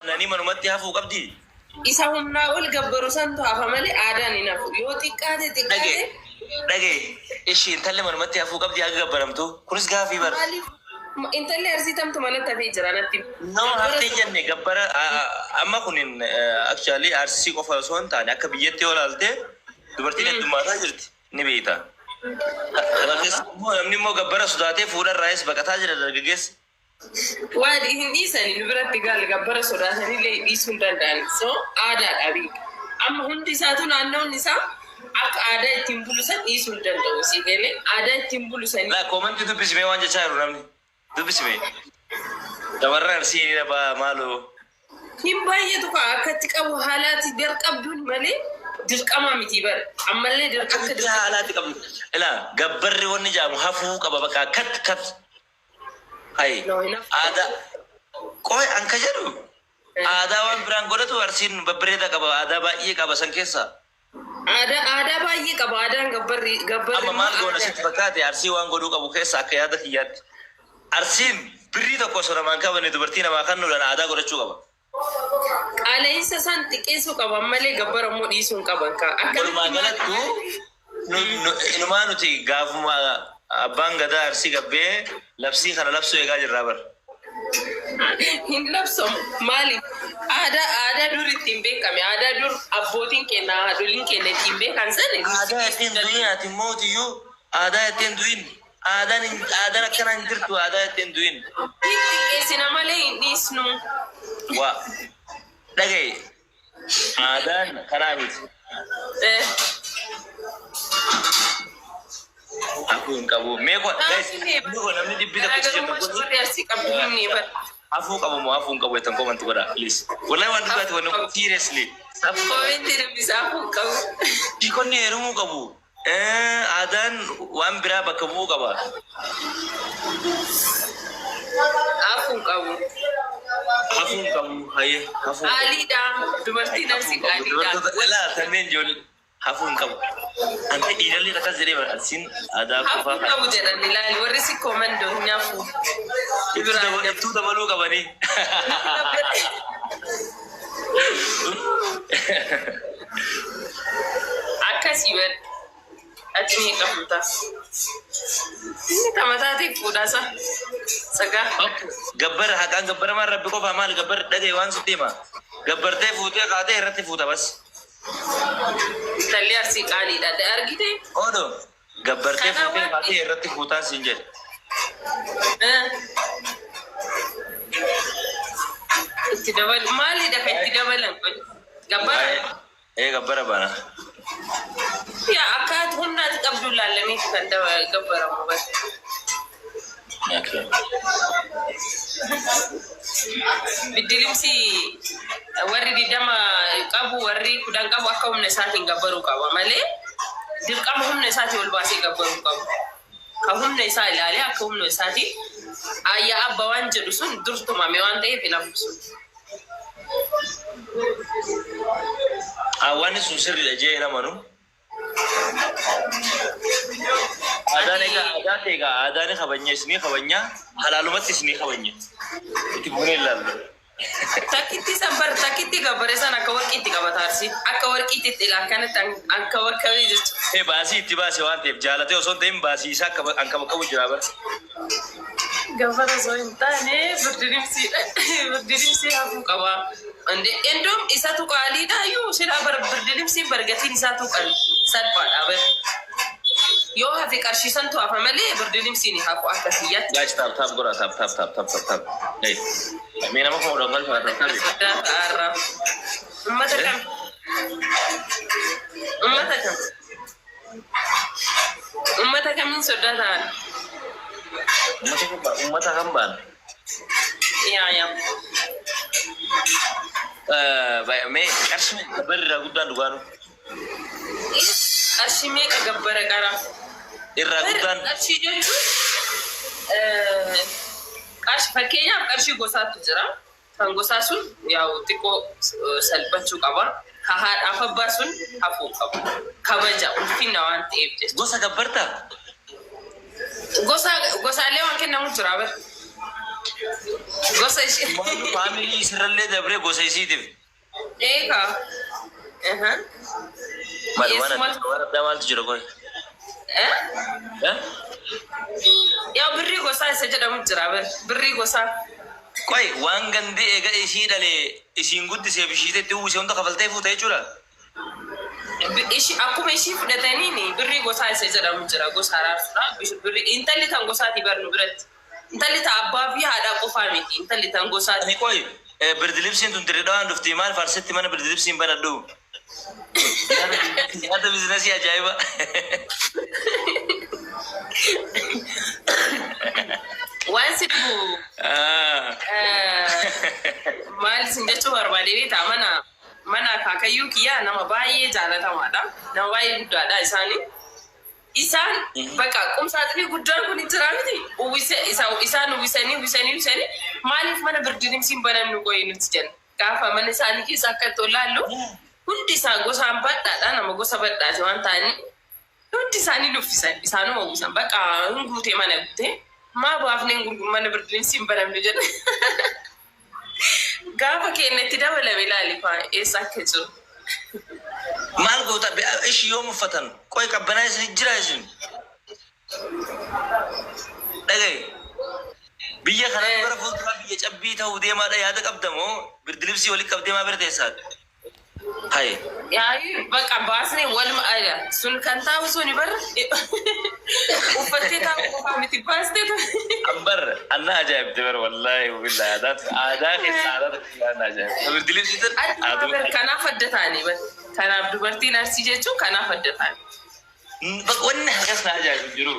Nani manumatti hafuu qabdi? Isa humnaa ol gabbaru santu hafa malee aadaan hin hafu. Yoo xiqqaate Dhage, xiqqaate dhage, ishi intalli manumatti hafuu qabdi haga gabbaramtu. Kunis gaafii bar. Maaliif intalli Arsii tamtu manatti hafee jira natti himi. No, Gabbara haftee jenne gabbara amma kunin actually Arsii qofa osoo hin taane akka biyyatti yoo ilaalte dubartiin heddummaataa jirti ni beekta. Kana keessa immoo namni immoo gabbara sodaatee fuudha irraayis baqataa jira dargaggeessi. Waan hin dhiisani nu biratti gaal gabbara sodaatanillee dhiisuu hin danda'an. So aadaadha beeka. Amma hundi isaatu naannoon isaa akka aadaa ittiin bulu san dhiisuu hin danda'u. Sii galee aadaa ittiin bulu sanii. Laa koomantii dubbisimee waan jechaa jiru namni. Dubbisimee. Shamarran Arsii hiriira ba'aa maaloo. Hin baay'atu kaa akkatti qabu haalaati gar qabduun malee dirqamaa miti bar ammallee dir akka Akkamitti dirqama. haalaati qabdu. Ilaa gabbarri wanni jedhamu hafuu qaba bakka kat kat. Hayi No hin hafu. aadaa qoy an ka jedhu aadaa waan biraan godhatu Arsiin babbareeda qaba aadaa baay'ee qaba san keessaa. Aadaa aadaa baay'ee qaba aadaan gabbarri gabbarri Amma immoo maal goona sitti aadaadha. fakkaate Arsii waan godhuu qabu keessa akka yaada kiyyaatti. Arsiin birrii tokko osoo namaan qabanne dubartii namaa kennuudhaan aadaa godhachuu qaba. Qaala'insa isaan xiqqeessuu qaban malee gabbara immoo dhiisuu hin qaban kaa. Walumaa Akkamitti maal galattu nu- nu- inumaa nuti gaafuma abbaan gadaa Arsii gabbee labsii kana labsuu eegaa jirraa bar. Hin labsamu. Maaliif? Aadaa aadaa dur ittiin beekame, aadaa dur abbootiin keenya, haadholiin keenya ittiin beekan sana nuti Aadaa dhiisuu ittiin du'in dandeenya. ati mootiyyuu aadaa ittiin du'in aadaan hin- aadaan akkanaa hin jirtu aadaa ittiin du'in. Hin xiqqeessina malee hin dhiisnu. Waa dhagaye aadaan kanaa miti. Eh. Hafuu hin qabu. Mee ko guys Dhaabni namni kun namni dhibbi tokko jirtan garaagarummaa kun shamarree Arsii qabdu himni bar. hafuu qabu moo hafuu hin qabu jettan comment godhaa please. Wallahi waan dhugaati wanni kun Hafuu qabu. seriously hafuu qaba. Comment dubbisa hafuu qabu. Diikonni heerumuu qabu. Aadaan waan biraa bakka bu'uu qaba. Hafuu hin qabu. Hafuu hin qabu. Hayyee hafuu hin qabu. Qaaliidha. Dubartiin Hafuu Arsii hin qabu. qaaliidha. Dubartoota ilaa kanneen ijoollee hafuu hin qabu. Ante dhiirallee akkas jedhee bara Arsiin aadaa Hafuu qofaa hin kan qabu jedhan ilaali warri si komandoo hin hafu. ittuu Biraa daba- ittuu dabaluu qabanii. Akkasii bar. Ati meeqa fuuta? Inni tamataatii fuudhasa. Sagaa. Gabbara haqaan gabbaramaan rabbi qofaa maal gabbar dhagaye waan sitti hima. Gabbartee fuutee kaatee irratti fuuta bas. Intalli Arsii qaaliidha. Argite? Odo gabbartee Kana fuutee waan kaatee irratti fuutaan siin jedhe. Itti dabalu maalidha kan itti dabalan kun? Gabbara? Ee gabbara baana. Yaa akka ati humna ati qabdu ilaallameeti kan gabbaramu bar. Okay. Biddilimsi warri 20 qabu warri 10 qabu akka humna isaatiin gabbaruu qaba malee dirqama humna isaatii ol baasee gabbaruu qabu. Ka humna isaa ilaalee akka humna isaatiin ayyaa abba waan jedhu sun dur tumame waan ta'eef hin hafu sun. Wanni sun sirriidha jee hin amanu. Aadaan egaa aadaa ta'e egaa aadaa ni kabajnya isinii kabajnya halaalumatti isinii kabajnya. Itti fufnee ilaallu. Takkitti san bar takkitti gabbare san akka warqiitti qabata Arsiin. Akka warqiitti itti akkanatti akka wakkamee jechuudha. Ee baasii itti baase waan ta'eef jaalatee osoo hin ta'in baasii isaa akka an qabu jira bar. Gabbara osoo hin taane birdirimsiidha. Birdirimsii hafuu qaba. Endoom isatu qaaliidha iyyuu silaa bar birdirimsiin bargatiin isaatu qali salphaadha bar. Yoo hafe qarshii santu hafa malee birdirimsiin hafu akka kiyyatti. Guys tap tap godhaa tap tap tap tap tap tap. Hey. Mee nama kuma kudhan galfaa tap tap. Sodaa ta'aarraa. Ummata kam? Ummata kam? Ummata kamiin soddaa ta'an? Ummata kan baan ummata kan baan. Yaa yaa. Mee qarshii barri irraa guddaan dhugaanu. Qarshii meeqa gabbara qara? Irraa guddaan. Qarshii jechuun qarshii fakkeenyaaf qarshii gosaatu jira. Kan gosaa sun yaa'u xiqqoo salphachuu qaba. Ka haadhaaf abbaa sun hafuu qabu. Kabaja ulfinna waan ta'eef jecha. Gosa gabbartaa? Gosa gosaalee waan kennamu jira bar. Gosa ishee. Family isirrallee dabree gosa isiitiif. Eegaa. Maal waan addaa maaltu jira qoy? Eh? Yaa, birrii gosaa isa jedhamu jira birrii gosaa. Qoy, waan gandi eega isii dhalee isiin guddiseef ishiitetti uwwise hunda kafaltee fuute jechuudha. Akkuma ishii fudhataniin birrii gosaa isa jedhamu jira, gosa araarsuudha. Birrii intalli tan gosaati barnu biratti. Intalli ta abbaa fi haadhaa qofaa miti, intalli tan gosaati. Ani qoy, birdilibsiin tun dirridhaan dhufti, maal farsetti mana birdilibsiin banadhu? Nyaata business ajaa'iba. Waan si dhibu maal isin jechuu barbaade beektaa? Mana akaakayyuu kiyyaa nama baay'ee jaalatamaadha. Nama baay'ee guddaadha isaanii. Isaan bakka qumsaaxinii guddaan kun hin jira miti. Uwwise isaan uwwisanii uwwisanii uwwisanii, maaliif mana birdilimsiin banannu qoyee nuti jenna. Gaafa mana isaanii keessa akka itti olaallu, hundi isaa gosaan badhaadha, nama gosa badhaate waan ta'anii hundi isaanii luffisan, isaanuma uwwisan, bakka hin guutee, mana guutee, maa baafnee gurgur mana birdilimsiin banamnu jenna. Gaafa keenya itti dabalame, ilaali faa eessa akka jiru. Maal goota ishi yoom uffatan? Qoy, qabbanaa isin jira isin. Dhagaye. Biyya kana gara fuulduraa biyya cabbii ta'uu deemaadha yaada qabda moo birdilibsii walitti qabdee maa bira teessaadha? Haye. Yaayi, bakka baasnee waluma ala sun kan taa'u suni bar uffattee taa'u qofaa miti, baastee. Ambar anna ajaa'ibte bar, wallaahi billahi, aadaa aadaa keessa aadaa tokko anna ajaa'ibte. Birdilibsii tan Adda bar, kanaaf adda ta'anii bar, kanaaf dubartiin Arsii jechuun kanaaf adda ta'anii. Wanni hagas na ajaa'ibu jiru.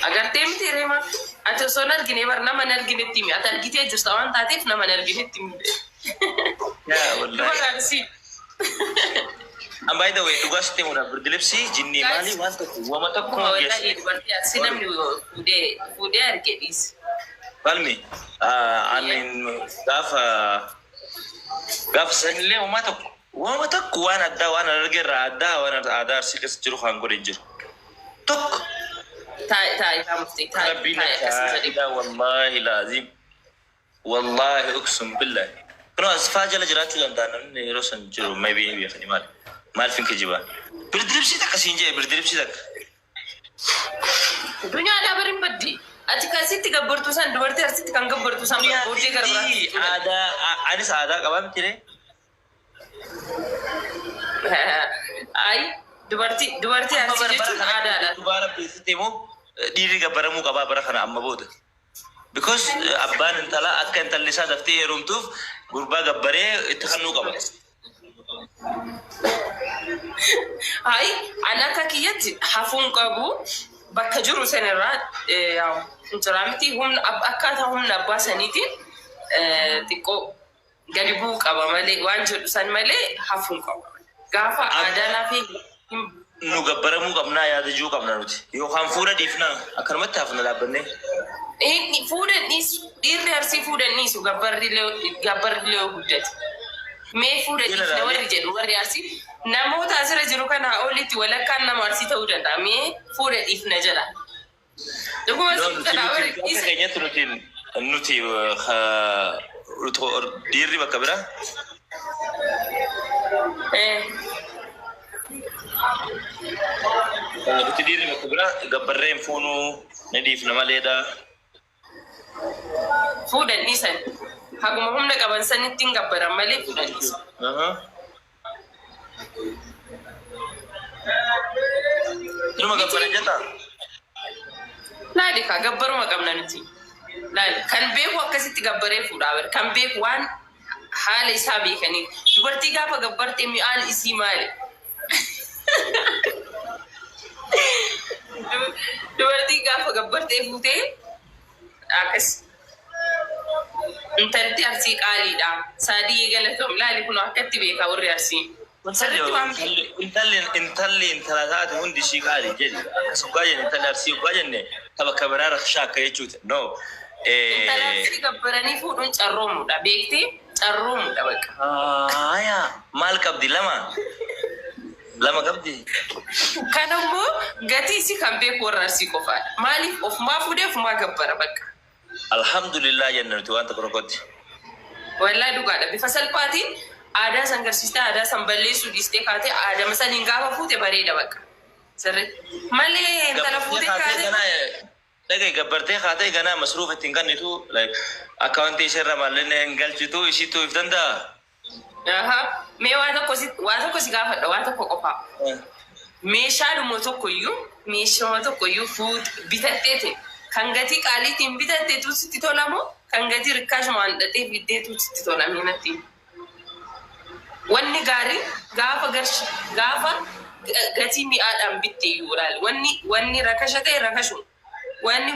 Agartee miti reema, ati osoo hin argine bar, nama hin arginetti himi, ati argitee jirta waan taateef nama hin arginetti himi. Yaa wallaahi. Dubara Arsii. And by the way, dhugaa sitti himuudha, birdilibsii jinnii maali waan tokko wama tokko Wallahi, dubartii Arsii namni fuudhee fuudhee arge dhiisi. Falmi ani gaafa sanillee wama tokko waan addaa, waan arge irraa addaa, waan aadaa Arsii keessa jiru kan godhe hin jiru. Tokko. Taa'i, taa'i, haa murtee, taa'i. Rabbiin Taa'i, akkasii jedhi. Wallaahi laazim. Wallaahi, uqsum billahi. Kunoo asfaa jala jiraachuu danda'a namni yeroo san jiru, maybe ni beekani maali. Maal fin kijibaa. Birdilibsii takka siin jee, birdilibsii takka. Dunyaadhaa bari hin baddi. Ati kan sitti gabbartu san, dubartii Arsitti kan gabbartu san booddee gara biraatti. Aadaa, anis aadaa qabaa miti ree? Ayi, dubartii Arsii jechuun aadaadha. Dhugaa Rabbii sitti immoo, dhiirri gabbaramuu qabaa bara kana amma booda. Because abbaan intalaa akka intalli isaa daftee heerumtuuf gurbaa gabbaree itti kennuu qaba. Ayi, ani akka kiyyatti hafuun qabu, bakka jiru sanirraa jira miti, humna akkaataa humna abbaa saniitiin xiqqoo gadi bu'uu qaba malee, waan jedhu san malee hafuun qabu. Gaafa aadaa laafee hin Nu gabbaramuu qabnaa yaada jiru qabna nuti. Yookaan fuula dhiifnaa, akkanumatti hafna dhaabbannee. Inni fuudhan dhiisu, dhiirri Arsii fuudhan dhiisu, gabbarri yoo guddate. Mee fuudha dhiifne warri jedhu, warri Arsii namoota asirra jiru kana olitti walakkaan nama Arsii ta'uu danda'a. Mee fuudha dhiifna jedha. Dhuguma No, si nuti jedha nuti warri akka dhiisa. keenyatti nuti dhiirri bakka biraa nuti dhiirri bakka biraa gabbarree hin fuunuu, ni dhiifna maleedha. Fuudhan dhiisan. Haguma humna qaban sanitti hin gabbaran malee fuudhan dhiisan. Inuma gabbaran jettaa? Laali kaa, gabbaruma qabna nuti. Laali, kan beeku akkasitti gabbaree fuudhaa bara. Kan beeku waan haala isaa beekanii. Dubartii gaafa gabbarte mi'aan isii maali? Dubartii gaafa gabbartee fuutee akkas. Intalti Arsii qaaliidha. Saadii, galatoom. Laali, kun akkatti beekaa warri Arsii. Sirriitti waan beeku. Intalli intala taate hundi ishii qaali jedhi. Akkas hoggaa jenne, intalli Arsii hoggaa jenne, tapha kabiraa rakshaa akka jechuuti. No. Intala Arsii gabbaranii fuudhuun carroomuudha. Beektee, carroomuudha bakka. Aayaa, maal qabdi lama? Lama qabdi. Kan immoo gatii isii kan beeku warra Arsii qofaadha. Maaliif ofumaa fuudhee ofumaa gabbara bakka. Alhamdulillah jenna nuti waan tokko tokkotti. Wallaahi dhugaadha. Bifa salphaatiin aadaa san garsiistee, aadaa san balleessuu dhiistee kaatee aadama saniin gaafa fuute bareeda bakka. Sirri. Malee intala Gabbartee fuutee kaatee kaatee ganaa, dhagaye, gabbartee kaatee ganaa masruufa ittiin kennitu, like akkaawuntii ishee irra maallaqni hin galchitu, ishiitu if danda'a. Aha. Mee waa tokko si gaafadha, waa tokko qofaa. Meeshaadhuma tokko iyyuu fuut bitatteeti kan gatii qaaliitiin bitatteetu sitti tolamoo kan gatii rikkaashumaan dhadhee fiddeetu sitti tola natti? Wanni gaariin gaafa garshi gaafa gatii mi'aadhaan bitte iyyuu ilaali. Wanni rakasha ta'e rakashuma. Wanni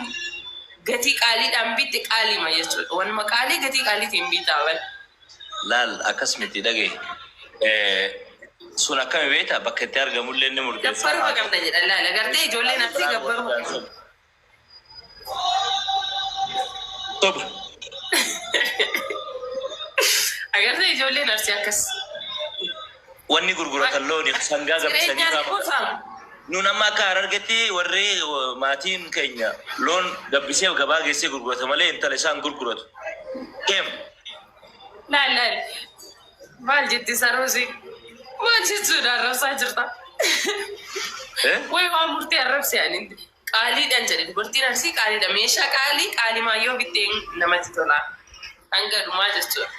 gatii qaaliidhaan bitte qaaliima jechuudha. Wanuma qaalii gatii qaaliitiin bittaa bal. Laal, akkas miti, dhagaye. Sun akkami beektaa, bakka itti argamullee inni murteessa. Gabbaruma qabna jedha, laala gartee ijoolleen Arsii gabbaruma qabna. Soba. Agartee, ijoolleen Arsii akkas. Wanni gurguratan looni, sangaa gabbisanii Jireenyaan fa'aa. qofaa. Nuun amma akka Harargetti warri maatiin keenya loon gabbisee gabaa geessee gurgurata malee intala isaan gurguratu. Keem. Laal, laal. Maal jetti Saroosii? Maal jechuudha, arrabsaa jirta? Eh? Wayi waan murtee arrabse ani. Qaaliidhaan jedhe, dubartiin Arsii qaaliidha. Meeshaa qaalii qaalimaa yoo bitteen namatti tola. Hanga dhumaa jechuudha.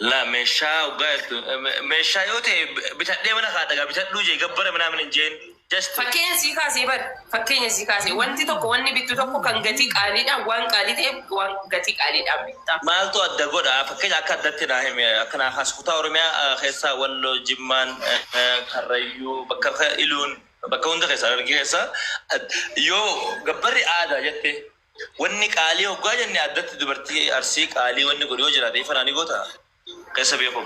La meeshaa hoggaa jettu, meeshaa yoo ta'e bitadhee mana kaadha, bitadhuu jee gabbara minaamin hin jeen. Just Fakkeenya sii kaasee bar, fakkeenya sii kaasee, wanti tokko, wanni bittu tokko kan gatii qaaliidhaan, waan qaalii ta'eef waan gatii qaaliidhaan bitta. Maaltu adda godha? Fakkeenya akka addatti naa hime, akka naa kaas. Kutaa Oromiyaa keessaa Walloo, Jimmaan, Karrayyuu, bakka Iluun, bakka hunda keessa, Harargee keessa yoo gabbarri aadaa jette, wanni qaalii hoggaa jenne, addatti dubartii Arsii qaalii wanni godhu yoo jiraate ifa naa ni goota keessa beeku.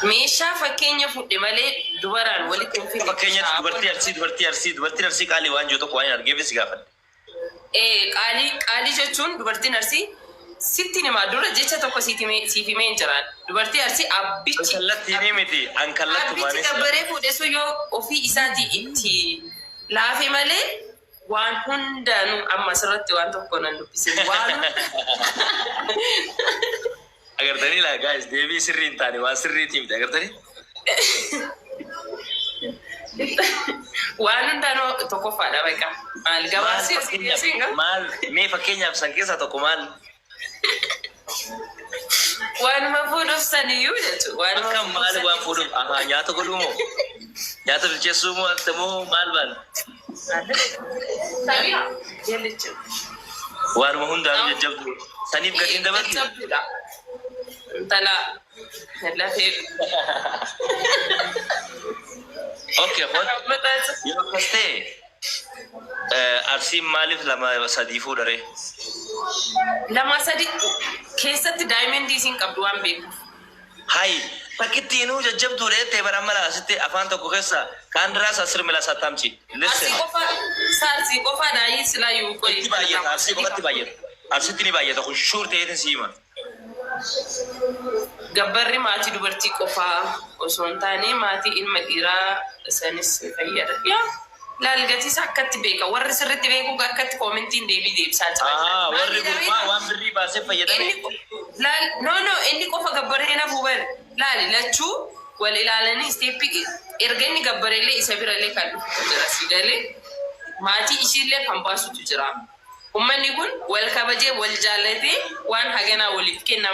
Meeshaa fakkeenya fudhe malee dubaraan walitti hin fidne. Fakkeenyatti dubartiin Arsii qaalii waan jiru tokko waan hin argeef si gaafadhe. Qaalii qaalii jechuun dubartiin Arsii, sitti himaa, dura jecha tokko siif himee hin jiraan. Dubartii Arsii abbichi Kallattii ni miti an abbichi kallattumaanis. gabbaree fuudhe sun yoo ofii isaatii itti laafe malee waan hundaanuu, amma asirratti waan tokko nan dubbisin, waan Agartanii laa guys, deebii sirrii hin taane waan sirriitii miti, agartanii? Waan hundaanuu tokkoffaadha baqa. Maal gabaasii asii dhiyeessiin qaba? Maal mee, fakkeenyaaf san keessaa tokko maal? Waanuma fuudhuuf saniyyuu jechuudha. Waanuma Akkam maal waan fuudhuuf fuudhuuf? Ahaa, nyaata godhuu moo? Nyaata bilcheessuu moo, ati moo, maal maal? Sanii. Jechuudha. Waanuma hundaanuu jajjabdu. Saniif gatiin dabalti? Jajjabduudha. Intala lafee. Okay, hot. Yoo akkas ta'e, Arsiin maaliif lama sadii fuudharee? Lama sadi keessatti daa'imman isiin qabdu waan beekuuf. Hay, takkittiinuu jajjabduudha jettee bara amma asitti afaan tokko keessa kaan diraas asir mila sattamchi. Arsii Listen. qofa, Arsii qofa daa'ii silaa yuu qoyi. Itti baay'ata, Arsii qofatti baay'ata. Arsitti ni baay'ata, kun sure ta'eetin si hima. Gabbarri maatii dubartii qofaa osoo hin taane maatii ilma dhiiraa sanis ni fayyada. Yaa laal, gatiisa akkatti beeka. Warri sirriitti beeku akkatti commentiin deebii deebisaa jira. Ah, warri gurbaa waan birrii baasee fayyadame. Inni laal, no, no, inni qofa gabbaree nafu bar, laali, lachuu wal ilaalanii stepii erga inni gabbareellee isa birallee kan dhufutu jira, si galee, maatii ishiillee kan baasutu jira. Uummanni kun wal kabajee wal jaallatee waan haganaa waliif kenna.